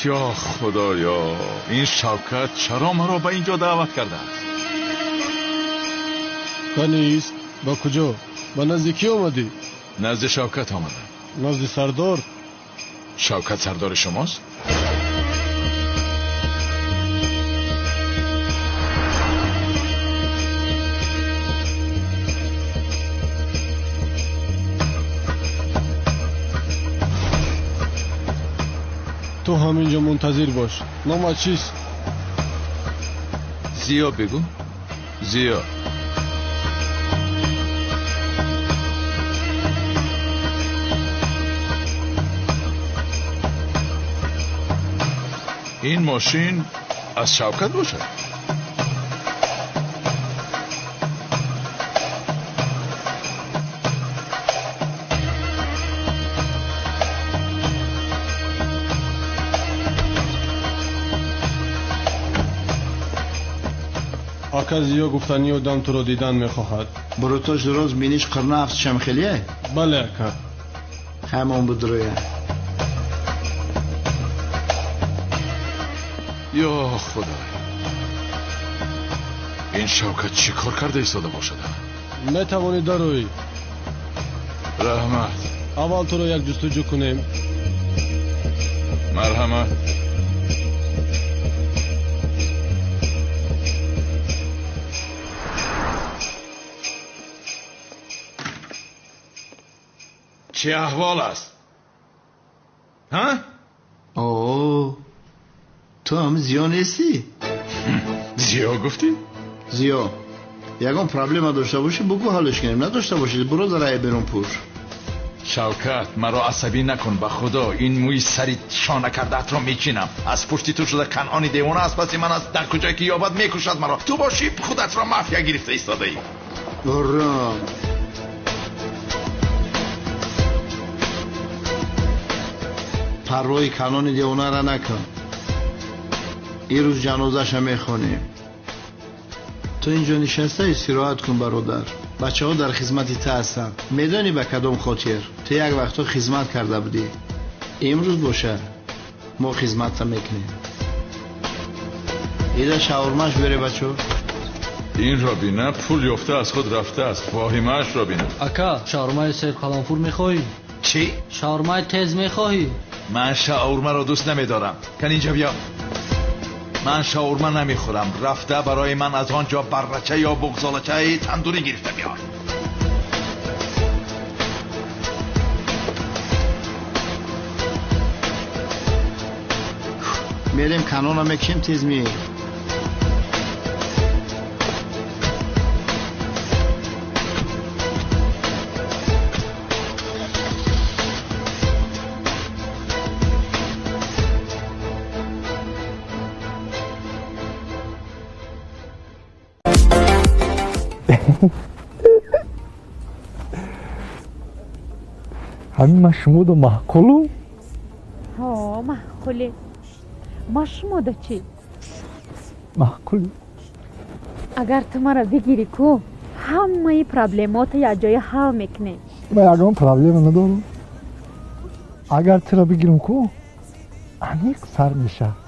Ё Худоё, ин Шавкат чаро маро ба инҷо даъват кардааст? Каниз, ба куҷо? Ба назди кӣ омадӣ? Назди Шавкат омадам. Назди сардор? Шавкат сардори шумост? Ту ҳаминҷо мунтазир бош. Номат чист? Зиё бигӯ. Зиё. Ин мошин аз Шавкат бошад? Ака Зиё гуфтани одам туро дидан мехоҳад. Бурутош роз биниш қирна афтшам хеле? Бале, ака. Ҳамон будроя. Ё Худой, ин Шавкат чӣ кор карда истода бошад? Метавонӣ дароӣ. Раҳмат. Аввал туро як ҷустуҷӯ кунем. Марҳамат. Чӣ аҳвол аст? Ҳа? О, ту ҳам Зиё нестӣ? Зиё гуфтӣ? Зиё, ягон проблема дошта бошӣ, бугӯ ҳаллиш кунем. Надошта бошӣ, буро дар берун пуш. Шавкат, маро асабӣ накун, ба Худо ин мӯи сари шона кардаатро мечинам. Аз пушти ту шуда Канъони девона аз паси ман аст, дар куҷое ки ёбад мекушад маро. Ту бошӣ худатро мафия гирифта истодаӣ. Ором. Парвои Канони девонара накун. Ирӯз ҷанозаша мехонем. Ту инҷо нишаста истироҳат кун, бародар. Бачаҳо дар хизмати ту ҳастанд. Медонӣ ба кадом хотир? Ту як вақтҳо хизмат карда будӣ. Имрӯз боша мо хизматта мекунем. Ида шаурмаш бере, бачо. Инро бина, пул ёфта аз худ рафтааст. Воҳимаашро бина. Ака, шаурмаи серқаламфур мехоҳӣ? Чӣ? Шаурмаи тез мехоҳӣ? Ман шаурмаро дӯст намедорам. Кан инҷа биё. Ман шаурма намехӯрам. Рафта барои ман аз он ҷо баррача ё буғзолачаи тандурӣ гирифта биёр. Мерем канона мекушем, тез меем. Ҳамин ман шумодо маъқулум? Ҳо, маъқуле. Ма шумодо чӣ? Маъқул. Агар ту маро бигирӣ ку, ҳамаи проблемота якҷоя ҳал мекунем. Ман ягон проблема надорам. Агар туро бигирам ку, аниқ сар мешавад.